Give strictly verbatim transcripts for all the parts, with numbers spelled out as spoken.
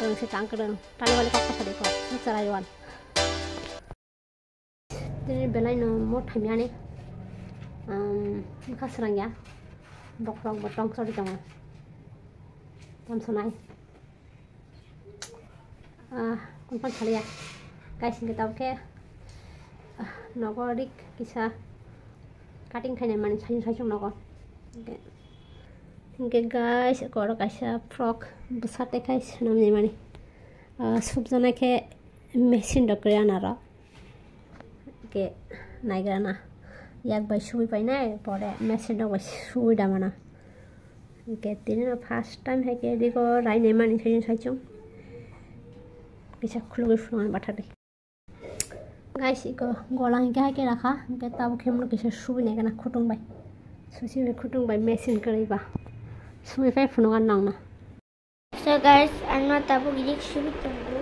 Ang se tang kwrwng, tang wale kok kasa de kok, nuk chara yuan. Tini belai no mo thamyani, um, bwkha srang ya, bokhorok bo tong chori tongo, tam sanai. Ah, kung pang saliya. Guys, hingke tabo khe, ah, nogo rik kisa cutting khainai mani, saisung saisung nogo. Hingke, hingke guys, eko oro kaisa frock bwsa tekhai swnamni mani. Ah, subjana khe machine rok kwrwi anaro. Hingke naigrana yak bai subui painai, pore machine rok bai subui damana. Hingke tini no first time hai khe rigo rainai mani saisung saisung. Kisa khulugwi phunuknai bathakdi. Guys, iko gola hingke hai khe rakha, hingke tabuk khe mano kisa subui nai gana khutung bai. Susi bai khutung bai machine kwrwi ba. Subui phai phunukna nangna. So guys, ano tabuk rik subui tongo.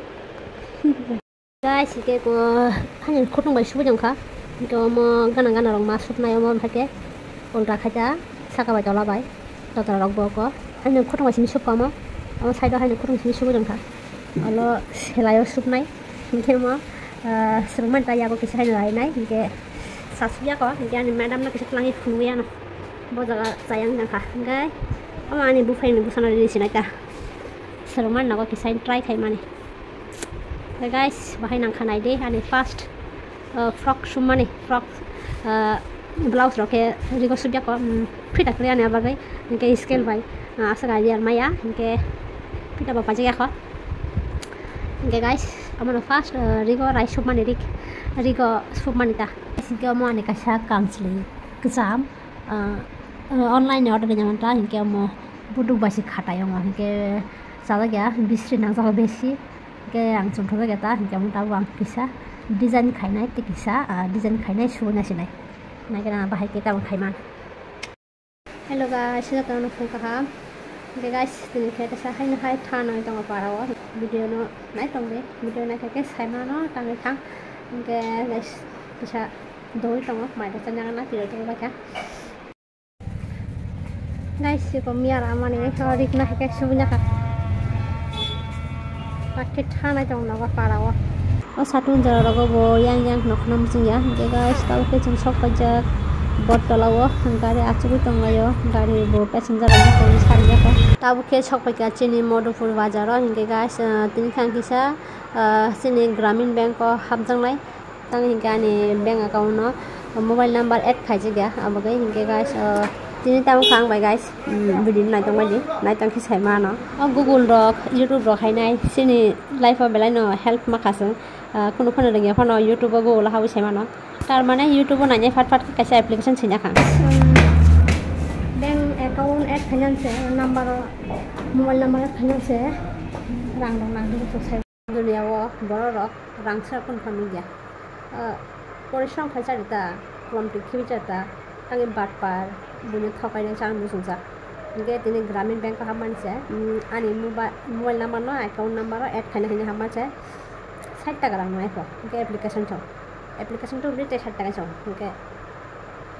Guys, hingke ko hani khutung bai subui tongkha. Hingke omo gana gana rok ma supnai omo, hingke ulta khaita saka bai tola bai totra rok bo ko. Hani khutung bai simi supkha omo. Omo side o hani khutung simi subui tongkha. Olo selai o supnai. Hingke omo, ah, swrwngmani ta yago kisa hai lainai. Hingke sasuk yako. Hingke ani madam no kisa twlangwi phunugwi ano. Bo jaga chayang jangkha. Hingke omo ani buphang ni bwsano rini sinai ta. Swrwngmani nogo kisa try khaimani. Hingke guys, bahai nangkha naidi ani first, uh, frock sumani, frock, uh, blouse rok khe rigo subjak o, um, phita kwrwi ani bagwi, hingke scale bai, uh, aswk idea maya, hingke phita bo paijak yakho. Hingke guys, omono first, uh, rigo rai submani rik, rigo submani ta. Hingke omo ani kaisa kansli kwcham, uh, uh, online ni order rijak manta, hingke omo buduk bai se khatai omo, hingke chajak ya, bisri nangjak besi. Hingke ang chumthajak ya ta, hingke omo tabuk ang kisa design khainai, tei kisa, ah, design khainai, subui naisinai. Naikhe na bahai khe tabuk khaima. Hello guys, jotono phung kaham. Hingke guys, tini khe kisa haino hai thanwi tongo para o. Video no nai tongdi, video naikhe khe saimano tangwi thang. Hingke guys, kisa doi tongo, mai rok chajak na tiro tongwi baikha. Guys, siko miyar amani, oh, rikna hai khe subui naka. Pakhe thanai tong nogo para o. O satung jora rogo bo yang yang nokna muchung ya. Hingke guys, tabuk khe chwng sok paijak Bottola o, gari achugwi tonglaio, gari bo passenger rok tongwi sarjak o. Tabuk khe sok paikha chini Madhupur bazar o, hingke guys, ah, tini thang kisa, ah, chini Gramin Bank o hapjaknai. Tang hingke ani bank account no mobile number add khaijak ya, abo khe hingke guys, o, tini tamo kha ang bai guys, mm, video no naitong bai di, naitong khe sai mano. O Google rok, YouTube rok hai nai, chini life o belai no help ma kha chwng, ah, kunu phano rwngya phano YouTube o Google o habwi sai mano. Tar mane YouTube o nainai phat phat khe kaisa application sina kha. Um, bank account add khainani se, number o, mobile number add khainani se, rang rok nang di sai. Duniya o borok rok rang sra phano pha nukya. Ah, porishrom khai chari ta, kolom twi khibi chari ta, tangwi batpar, buino thokaina chang muchungjak. Hingke tini Gramin Bank o hapmani se, mm, ani moba-, mobile number no, account number o add khaina hinwi hapmani se, sait taka rang nai kho, hingke application thok. Application thok bini tei sait taka chong, hingke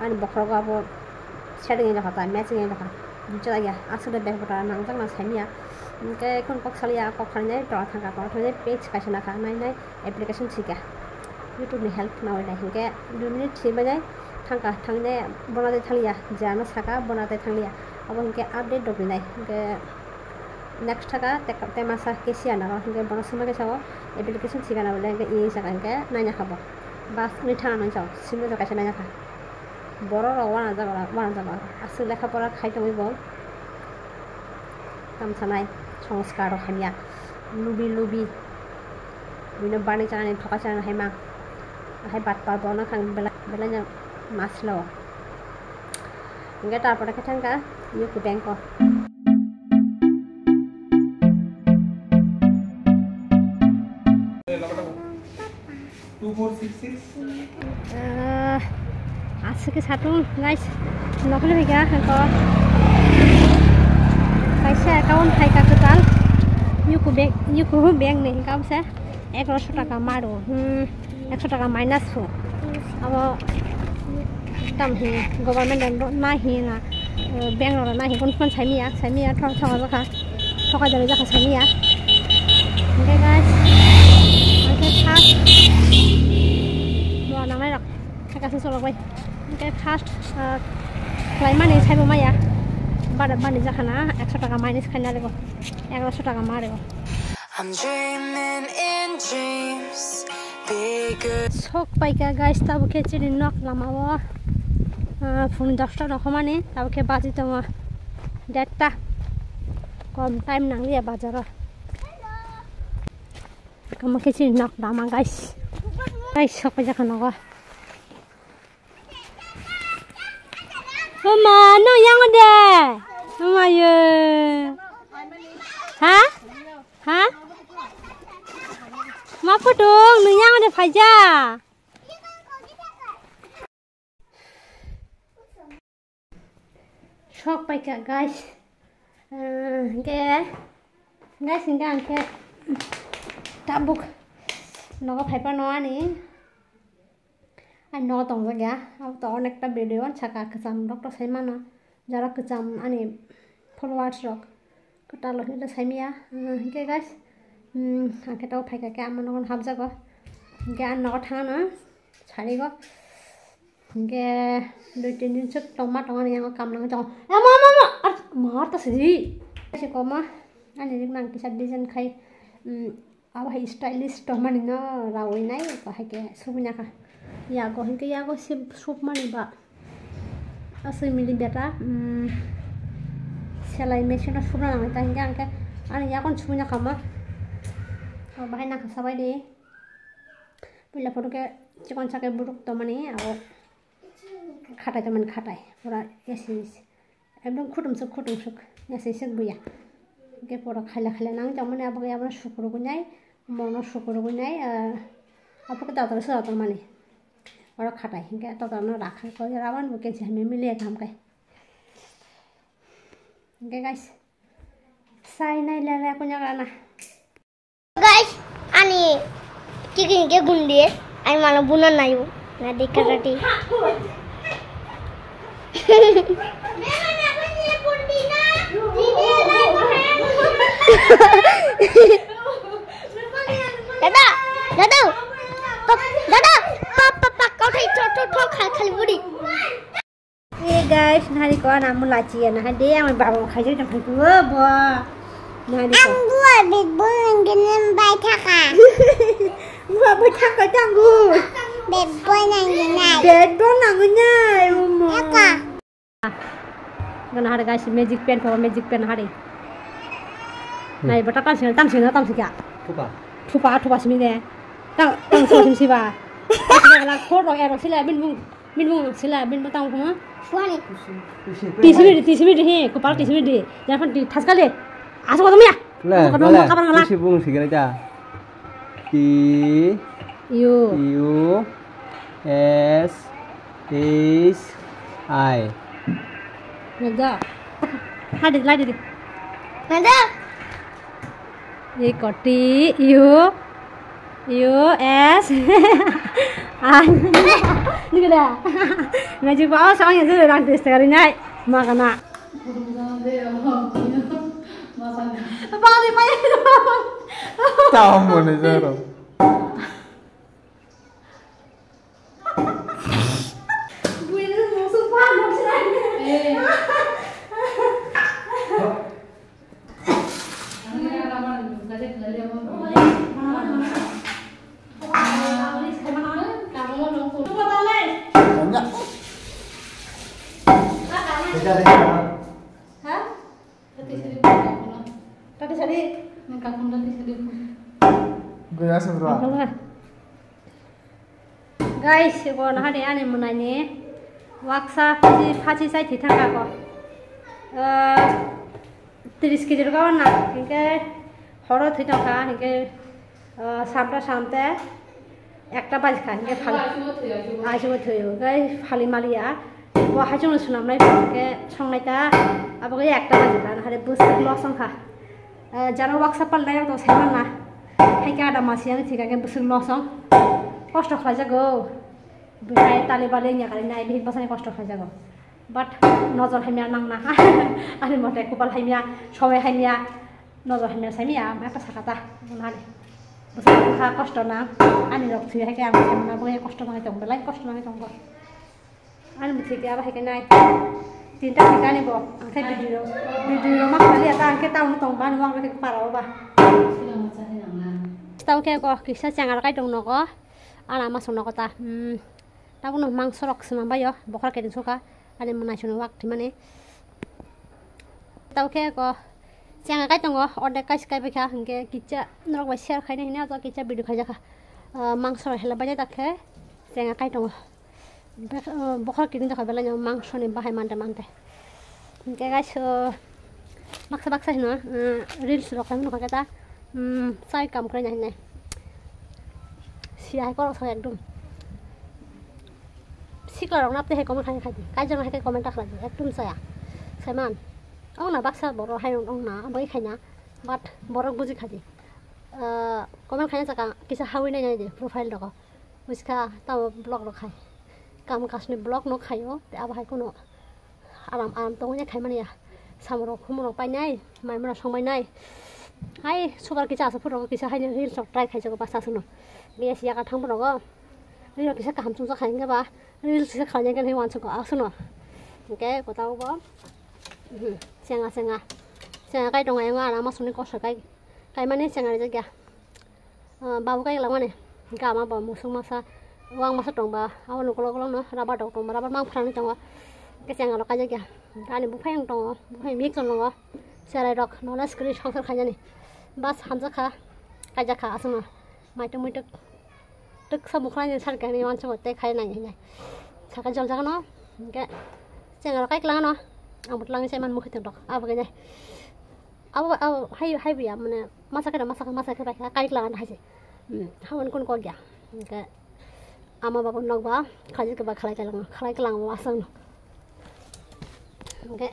ani bokhorogo abo setting wngya kha ta, matching wngya kha. Buchajak ya, aswk de bag bwta nangjak na saimanya. Hingke khun kok saliya, kok khanai tola thangkha, tola thangwi page kaisa nakha, nai nai application sika. YouTube ni help nawi nai hingke dui minute swi bai nai thangkha, thangwi nai bono de thangliya, je ano saka bono de thangliya. Abo hingke update rok rinai hingke next thaka te, te masa cashier naro hingke bono swngma khe sao application sika na bole hingke e saka hingke naina kha bo. Bas wngwi thang nai sao, simno kaisa naina kha. Borok rok uanajak, uanajak, aswk lekha pora khai tongwi bo. Tamo sanai, songskar rok hamya, lubi lubi, bini bani chanani, thoka chanani hai ma, hai batpar borok no kha belai, belai no maslo. Hingke tarpore khe thangkha U C O Bank o. Two four six six. Ah, aswk khe satung, guys. Nokni hwnkha, hwnkha. Kaisa account phaikha kwtal. U C O bank, U C O bank ni hwnkha bwsa egaroso taka maro. Hmm, ekso taka minus pho. Abo tam hi government no na hi na, eh, bank rok na hi kun kun saimanya, saimanya thong thong jakha. Thoka jani jakha saimanya. Hingke guys, hingke first, bo nangnai rok, hingke aswk cholok bai. Hingke first, ah, khlaimani saibo maya, bada bani jakhana, ekso taka minus khaina rego, egaroso taka ma rego. I'm dreaming in dreams, bigger. Sok paika guys, tabuk khe chini nok lama o, ah, phung dosta rohormani, tabuk khe baji tongo derta, kom time nangliya bajaro. Omo khe chini nok lama, guys. Guys, sok paijak kha nogo. Oma, no yang de. Oma ye. Ha? Ha? Ma putung, no yang de phaija. Sok paikha, guys. Ah, hingke, guys, hingke ang khe tabuk nogo phaiphano ani, ani nogo tongjak ya. Abo to onekta video saka kwcham rok to sai mano. Jara kwcham ani followers rok kwtal rok hwnwi sai maya. Ah, hingke, guys, hmm, ang khe tabuk phaikha khe ama nogo hapjago. Hingke ani nogo thangno sarigo. Hingke dui tin din suk tongma tongani yango kam nangwi tongo. Eh, ma, ma, ma, ar, ma, ar ta sidi. Kaisa koma, ani rik nang kisa design khai, mm, abo hai stylish tongmani no rawi nai, bahai khe subui nakha. Yago hingke yago sip, supmani ba. Aswk mili beta, mm, selai machine o supna nangwi ta hingke ang khe ani yakon subui nakha ma. O bahai nakha sabai di. Puila photo khe chikon sa khe buruk tongmani abo khatai tongmani khatai pura esi ekdom khutumsuk khutumsuk esi suk buya. Hingke pura khaila khaila nang tongmani abo khe abono sukurugwi nai, mono sukurugwi nai, ah, abo khe totoro sora tongmani oro khatai hingke totorno rakha koi raban bo kensi hamya miliya kaham khe. Hingke guys, sai nai lele kunya kana. Guys, ani chicken ke gundi, ani mano buna nayo. Na dekha tati. Dada, dada, pa, dada, pa, pa, pa, kau thai, thok, thok, thok, khal, khal, budi. Hey guys, nahari ko ana mula chiya nahari de, ang babo khaijak jang phai ko bo. Nahari ko. Ang gua big boy nang gini bai thaka. Gua bai thaka jang gu. Big boy nang gini. Big boy nang gini, umo. Eka. Gana hari guys, magic pen, papa magic pen hari. Hmm. Nai bata tam sing, tam sing, tam sing ya. Thupa. Thupa, thupa simi de. Tam, tam sing simi siba. Tam sing la khor rok erok sila bin bung. Min mung sila, min mung tang kuma. Suani. Tisi midi, tisi midi, he, kopal tisi midi. Jangan di tas kali. Asal kau temui ya. Le, le, kabar ngala. Tisi bung sigara ja. T U. U. U. S. H. I. Mega. Hadi, lagi di. Mega. Iko T U U S. Nigida. Magic ba, oh, soalnya itu orang tes sekali naik. Makana. Bali, bali. Tahu mana jaro. Tati sari. Gaya sebra. Guys, ibo nahari ani mwnaini waksa phachi, phachi chai thwi thangkha ko. Ah, tris kg rwkha na, hinkhe horo thwi thangkha, hinkhe, ah, samta samte ekta bajikha, hinkhe phal-, aisibo thwi, hinkhe phali maliya. Bo haichungno swnamnai hinkhe songnai ta, abo khe ekta bajikha, nahari bwswk loss wngkha. Eh, jara waksa palnai rok to sai manna. Hai khe ada masi yang thika khe bwswk loss ong. Kosto khlaijago. Bwsai tali bali nya kali nai bihik bwsani kosto khlaijago. But nojor hamya nangna. Ani mote kupal hamya, sobai hamya. Nojo hwnwi saimaya, ang khe sakha ta, nani. Bwswk kha kosto na, ani rok thwi hai khe ang saimana bagwi kosto nangwi tongo, belai kosto nangwi tongo. Ani bwthai khe abo hai khe nai. Tinta hai khe ani bo, ang khe video, video ma khali ata ang khe town tong ba, nang khe para ba. Tao khe ko kisa changa kai tong nogo, ana ma song nogo ta. Hmm. Tabukno mangso rok swnam baio, bokhor khe sukha, ani mwnai swnam wak thwimani. Tao khe ko changa kai tongo, ordek kaisa kai baikha, hinkhe kisa norok bai share khaina hwnwi ajo kisa video khaijakha. Ah, mangso rok hela baina dakhe changa kai tongo. Bek-, ah, bokhor kini dakha belai no mangso ni bahai mante mante. Hinkhe guys, ah, baksa baksa hino, ah, reels rok khaimano kha khe ta, um, chai kam khlaina hinwi. Siya hai korok sa ekdom. Sikla rok napte hai comment khai khai di. Kaijaknai hai khe comment ta khlai di. Ekdom chaya. Saiman. Ong na baksa borok hai ong na bai khaina. But borok buji kha di. Ah, comment khaina chakha kisa hawi nai nai di profile rok. Buji kha tamo vlog rok khai. Kam kasni vlog no khaio. Te abo hai kuno aram aram tongwi khaimani ya. Samung rok khumung rok painai, mai mura songbainai. Hai sugar kisa asa phuru kisa hai reels rok try khaijago basa aswkno. Gas yaga thang phuru go. Reels kisa kaham chungjak khai hwnkhe ba reels kisa khlaina hwnkhe wansukgo aswkno. Hwnkhe kotao bo, mhm, chenga chenga. Chenga kai tongo, ano masukni koso kai, kaimani chenga rijak ya. Ah, babu kai langmani. Hwnkhe ama bo musuk masa, wang masa tongba, abo ni ukulok ukulok no rubber dok tongba, rubber mang phrangni tongo. Hwnkhe chenga rok kaijak ya. Hwnkhe ani buphai wng tongo, buphai mik tongo. Cherai rok nono screen songsar khainani. Bas hamjak kha, kaijak kha aswkno. Maitum muituk. Twksa bukhlai ni sar kani wansa tei khai nai hinai. Saka jol jagano. Hwnkhe chenga rok kai klangano. Ang bo tlang sai man mukhi tong rok. Abo khe nai. Abo, abo, hai, hai biya, mane, masa khe, masa khe, masa khe, bai khe, kai klang hai se. Hmm, hawan kun kok ya. Hwnkhe, ama babu nok ba, khaji khe ba khalai klang, khalai klang ba asang no. Hwnkhe,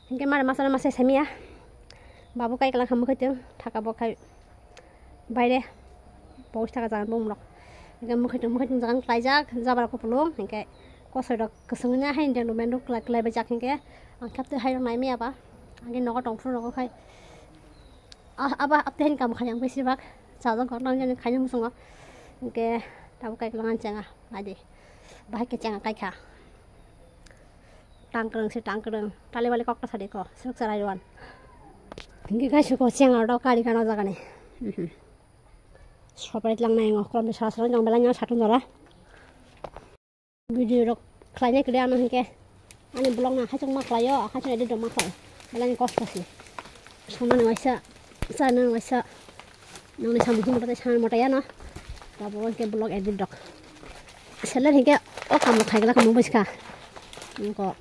hwnkhe mare masa, masa samiya. Babu kai klang hamu khe tong, thaka bo khai. Baire, pogis taka jagan bumrok. Hingke mukhai tong, mukhai tong jagan klaijak, jabra kupulung, hingke kosoi rok kwswngni haini deno menduk klai, klai baijak hingke ang khe tei hairok naimaya ba, ang khe nogo tongphuru rogo khai. Ah, aba, abtwi haini kamu khai ang besibak, chajak gor nang jani khaini muchungo. Hingke tabuk kai kwlwng ang chenga, naidi. Bahai khe chenga kaikha. Tangkwrwng se tangkwrwng. Tali bali kokta sadi ko. Srwk charai rwan. Hingke guys ko chenga rok kari kano jagani. Mhm. Sopai tlang nai ngo. Kolom de sara sara jong belai nya satun jora. Video rok khlainai kede ano hingke. Ani vlog na hachung ma khlaio, hachung edit rok ma khlaio. Belai ni kosto se. Songnani waisa, chanani waisa. Nongni samung himba tei samung motaya no. Tabo hingke vlog edit rok. Seller hingke o kamu khaigla kamu buska. Nongko.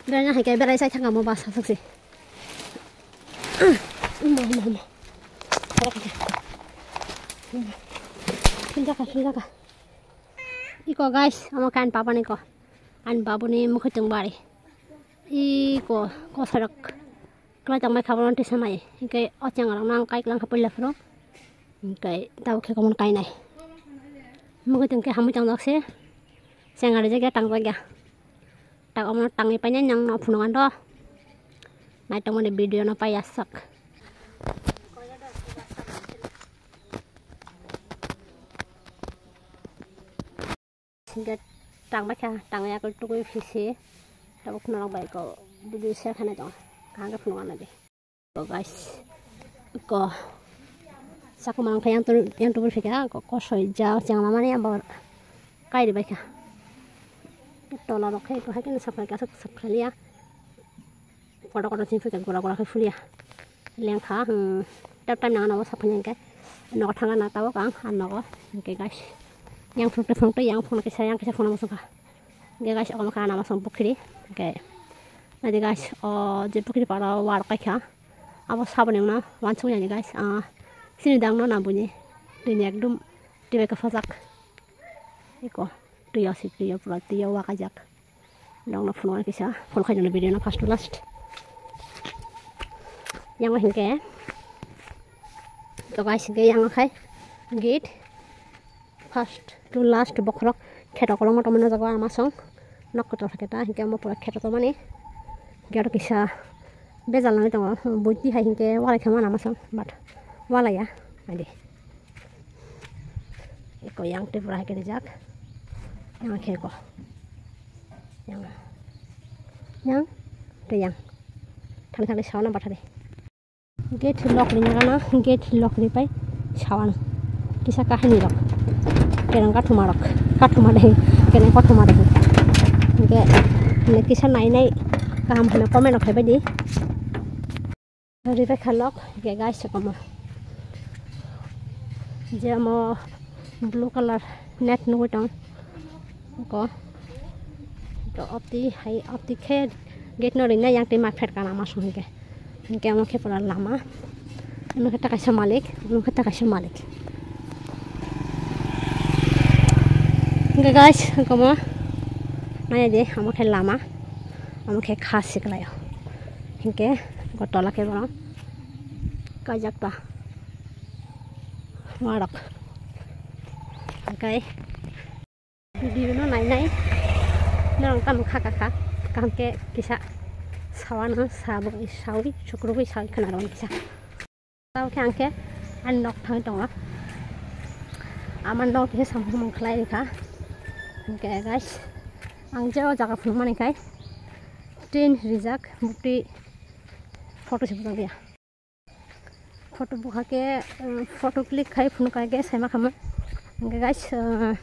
Berana hingke berai sai thangamo basa saksi. Mo, mo, mo. Pinjaka, pinjaka. Iko guys, amo kan papa ni ko. An babu ni mukhe tong bari. Iko, kosarok. Klai tangmai kha bono tisa mai. Hingke o chenga rok nang kai klang kha puila phuru. Hingke tabo khe komon kainai. Mukhe tong khe hamui tong jak se. Chenga rijak ya tang jak ya. Tak omo tangwi painai nang no phunuk an do. Nai tongmani video no pai asak. Hingke tang bai kha, tang ya khe tugui phisi. Tabuk norok bai ko video share khainai tongo. Kaham khe phunuk anadi. Ko guys. Ko. Sakma ang khe yang tu, yang tu phika, ko, kosoi ja, chengma mani ang bo kai ri bai kha. Tola rok khe ko hai khe sapai ka sak sak khalia. Kotor kotor sing phika gura gura khe phulia. Lengkha, hmm, tap tap nang ano saphanya hingke. Nogo thangna na tabok ang, ang nogo. Hingke guys. Yang phunukte phunukte, yang phunuk kisa, yang kisa phunuk muchungkha. Hingke guys, omo kha ano masong pukhri. Hingke. Nadi guys, o je pukhri para war kai kha. Abo saboni wngna wansuk yani guys. Ah, sini dang no na buni. Dini ekdum tibai kaphajak. Eko, tuyo si tuyo pura tuyo wakajak. Nokno phunuknai kisa, phunuknai video no first to last. Yang hingke, to guys, hingke yang khai gate first to last bokhorok kheto kolom motom no jago ama song. Nok kotor khe ta, hinkhe omo pura kheto tongmani. Hinkhe aro kisa bejal nangwi tongo. Buiti hai hinkhe walai khe mana masong, but walai ya. Adi. Eko yang Tripura hai khe rijak. Yang khe eko. Yang. Yang. Tei yang. Thani thani sauna bathari. Gate lock ri nagana, gate lock ri pai sawana. Kisa kahini rok. Kerang kathuma rok. Kathuma deh. Kerang kathuma deh. Ge, ne kisa nai nai kaham hino comment rok khai bai di. Ri pai kha lock, ge guys, komo. Je mo blue color net nugui tong. Ko. To opti hai, opti khe gate no ri nai yang tei ma phet kana ma song ge. Hinkhe omo khe pura lama. Omo khe ta kaisa malik, omo khe ta kaisa malik. Hinkhe guys, komo nai de, omo khe lama, omo khe kha siklaio. Hinkhe go tola khe bono kaijak ta. Warok. Hinkhe Video no nai nai norok tamo kha kha kha, kaham khe kisa sawa no sabo sawi chukrugwi sawi khna rw kisa. Tamo khe ang khe ani nok thangwi tongo, ama nok khe samung mung khlai rikha. Hinkhe guys, ang je o jaga phunukmani khai tin rijak bukti photo se bujak ya. Photo bukha khe, um, photo click khai phunukha khe saima khamu. Hinkhe guys, uh,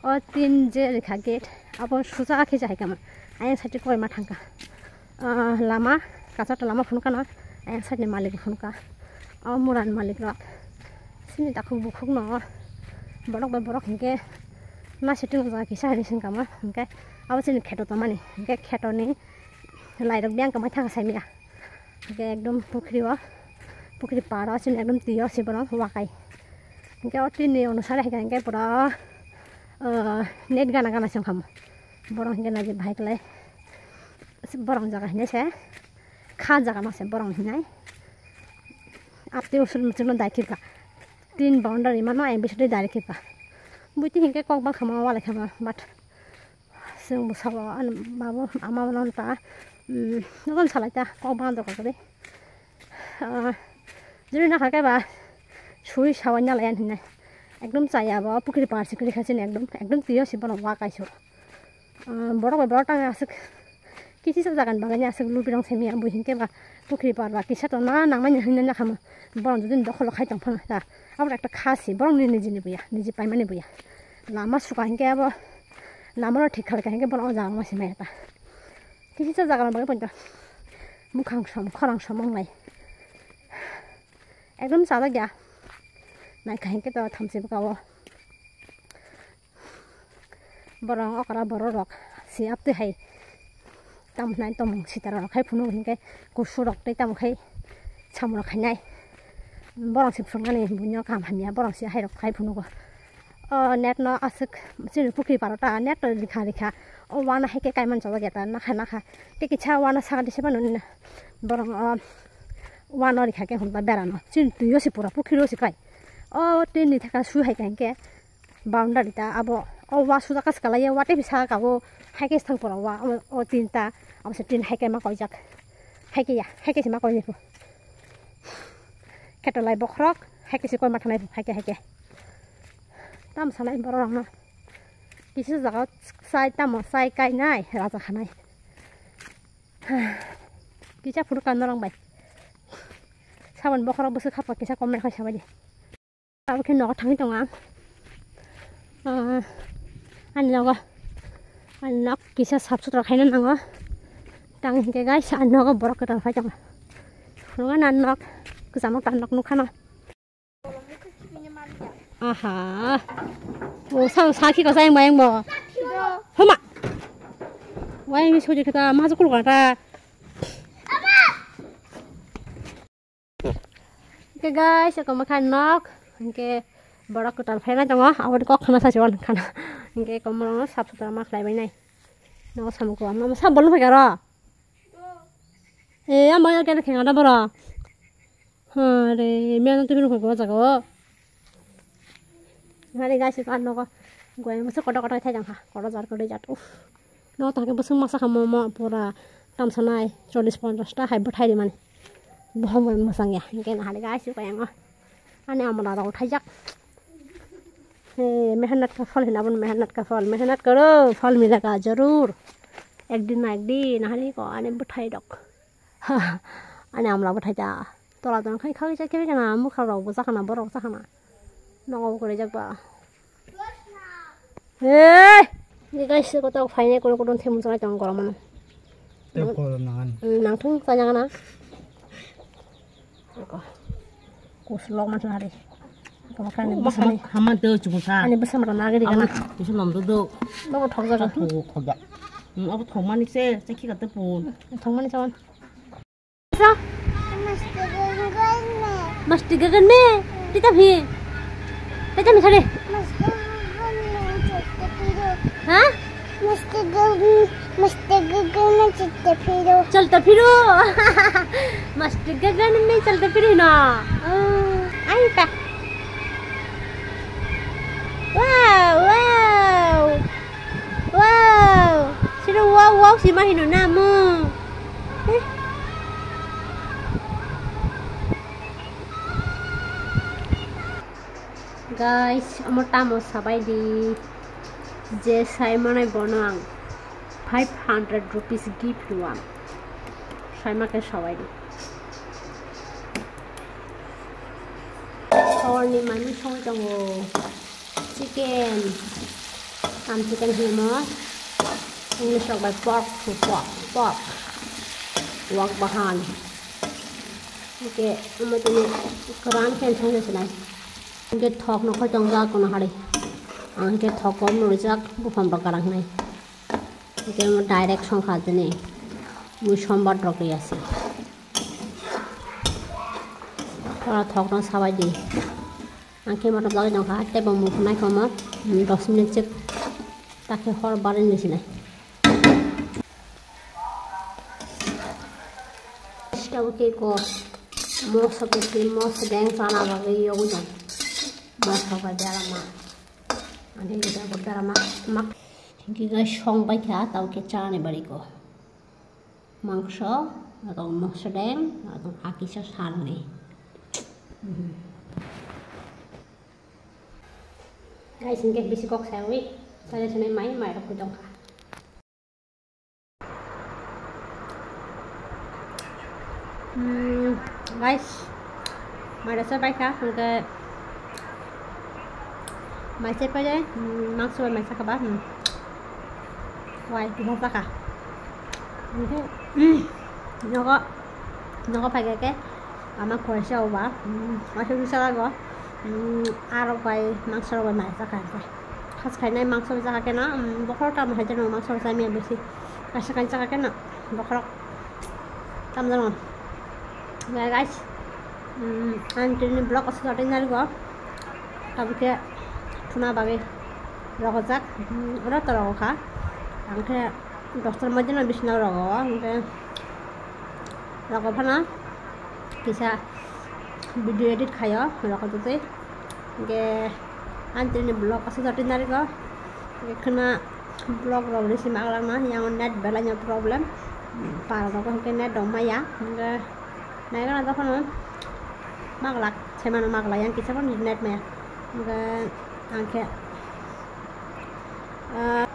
o tin je rikha gate, abo suja khe jahai kama. Ayang side koi ma thangkha. Uh, lama, kacha lama phunukha no, ayang side ni malik phunukha. O muran malik rok. Sini takhuk bukhuk no. Borok bai borok hinkhe na setting jaga kisa hai sing kama. Hinkhe abo sini kheto tongmani. Hinkhe kheto ni lai rok biyang kama thangkha saimya. Hinkhe ekdom pukhri o, pukhri par o chini ekdom twi o se borok wakai. Hinkhe o twi ni onusari hai khe hinkhe pura, ah, net gana gana se wngkha mo. Borok hinkhe naidi bahai kwlai. Borok jaga hinai se kha jaga no se borok hinai. Aptwi usul muchungno dai khibka. Tin boundary mano ayang bisingtwi dai khibka. Buiti hinkhe kok bangkha ma walai kha ma, but Chwng bwskango ani babo ama bono ta, um, nokon salai ta kok bana doka kwrwi. Ah, juri nakha khe ba sui sawi nalai ani hinai. Ekdom chaya bo pukhri par se kwrwi kha chini ekdom, ekdom twi o se bono wa kaisa. Ah, borok bai borok tang aswk kisi sa jaga ni bagwi aswk lubirong se miya bui hinkhe ba pukhri par ba kisa to na nangmani hinwi nakha mo. Borok jodi dokholo khai tong phano ta. Abo ekta kha se borok ni niji ni buya, niji paimani buya. Lama suka hinkhe abo lama rok thik khalai kha hinkhe bono o jaga ma se maya ta. Kisa jaga rok bagwi poito mukhang som khorang som wnglai. Ekdom chajak ya. Nai kha hinkhe to thamchi bwkha o. Borok okra borok rok si aptwi hai. Tamo hinai tongmung sitara rok khai phunuk hinkhe kusu rok tei tamo khai samung rok khainai. Borok se phunukmani buino kaham hamya borok se hai rok khai phunugo. O net no aswk chini pukhri paro ta net rikha rikha. O uana hai khe kaiman chajak ya ta nakha nakha. Tei kisa uana saka dise phano borok o uano rikha khe hwnba bera no chini twi o se pura pukhri o se kai. O twi ni thaka su hai kha hinkhe. Boundary ta abo o wa suja kas kalai ya wa tei bisa ka o hai ke thang pora wa o, o tin ta abo se tin hai ke ma koi jak hai ke ya hai ke se ma koi ni phu keto lai bokhorok hai ke se koi ma thanai phu hai ke hai ke tam sanai borok rok no kisa jaga sai tamo sai kai nai raja khanai kisa phuru kan norong bai sabon bokhorok bwswk khapang kisa comment khai sabai di. Abo khe nogo thangwi tongo ang. Ah, ani nogo, ani nok kisa sap sutra khaina nango. Tang hinkhe guys, ani nogo borok kwtal phai tongo. Phunukgo na nok, kwchamo ta nok nukha no. Aha. O sang sakhi ko sayang bayang bo. Homa. Wayang ni sujui kata, mazu kul kata. Hinkhe guys, eko mwkha nok, hinkhe borok kwtal phainai tongo, aboni kok khna sachi wan khana. Hinkhe eko morokno sap sutra ma khlai bainai. Nogo samung ko, ama sap bolno phai karo. E, ama ya kene khenga da boro. Hare, miya no tubiro phai ko jaga o. Hare guys, eko nogo. Goyang masa kotor kotor thai jang ha, kotor jar kotor jat. Uff. No ta ke bwswng masa kha momo pura tamsa nai chollish ponchash ta hai bwthai ri mani. Bohong bai mwsang ya. Hingke na hari guys, goyang o. Ani amla rok thaijak. He, mehnat ka phal hina bon, mehnat ka phal. Mehnat karo, phal milega jarur. Ek din na ek din, na hari ko ani bwthai rok. Ani amla bwthai ta. Tola tong khai khai chakhe kana, mukha rok bo chakana, borok chakana. Nogo bo kwrwi jak ba. Hey! Ni guys, ko to phaine kono kono themu chana tong gorom ano. Te korom nangani. Hmm, nangthung chana kana. Ko. Kuslok ma chari. Ko kan ni bwsani. Hama de chumusa. Ani bwsam ra nagiri kana. Kuslom do do. Bobo thok jaga. Thok thok ja. Hmm, abo thok mani se, se ki kate pun. Thok mani chawan. Sa? Masti gagan mein. Masti gagan mein? Tita bhi. Tita bhi sare. Masti gagan mein chalte phiro. Ha? Masti gagan, masti gagan mein chalte phiro. Chalte phiro. Masti gagan mein chalte phiro na. Oh, ai ta. Wow, wow. Wow! Sino wow wow si ma hino na mo. Eh. Guys, omo tamo sabai di. Je sai mane bono ang five hundred rupees gift rwang. Sai ma ke sabai di. Horni mani song tongo. Chicken. Am chicken himo. English rok bai pork to pork. Pork. Wak bahan. Oke, omo tini kwran khe song se sinai. Oke, thok no khoi tong jak kono hari. Ang ke thok kom no rijak buphang rok karang nai. Oke, omo direct song kha tini. Mui sombar rok ri asi. Ora thok no sabai di. Ang khe motom jagwi tongkha, tei bo muphunai komo, mm, dos minute chik ta khe hor barwi nwi sinai. Sita bo khe ko moso khe moso deng chana bagwi yogwi tong. Moso bai berama. Ani gida ko berama mak. Hingke gai song bai kha tau khe chani bari ko. Mangso, atong mangso deng, atong akisa salni. Mhm. Guys, hingke bisi kok sawi, sale sene mai, mai rok kudong kha. Hmm, guys, mai rasa bai kha, hingke mai se pai, hmm, mangso bai mai sa kha ba, hmm. Wai, tisa saka. Oke, nogo, nogo pakai ke, ama koisa uba, masuk bisa lago, arok bai, mangso rok bai mai saka ke. Khas khainai mangso bai saka ke na, bokhorok tam hai jeno mangso bai samya bisi. Kaisa kaisa saka ke na, bokhorok tam jeno. Guys, ang tini vlog aswk jatwi narigo. Tabuk khe thuna bagwi rogojak, oro to rogokha. Ang khe dosta moddhe no bisna rogo, hwnkhe rogo phano kisa video edit khaio, rogo twi. Hwnkhe ang tini vlog aswk jatwi narigo. Hwnkhe khwna vlog rogni se maglak na, yang net belai no problem. Para rogo hwnkhe net rok maya. Hwnkhe Naikhe na dophano maglak, semano maglak, yang kisa phano net maya. Hwnkhe ang khe, ah,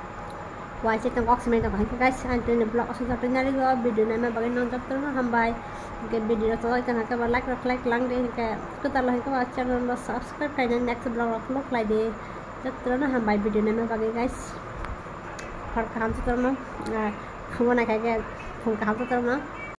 waise tong kok simai tong. Hwnkhe guys, ang tini vlog aswk jatwi narigo, video naima bagwi nang jotono hambai. Hwnkhe video rok chajak tong khe like rok like lang di, hwnkhe kwtal hwnkhe ba channel no subscribe khaina next vlog rok follow khlai di. Jotono hambai video naima bagwi guys. Hor kaham jotono, ah, phungo naikha khe phung kaham jotono.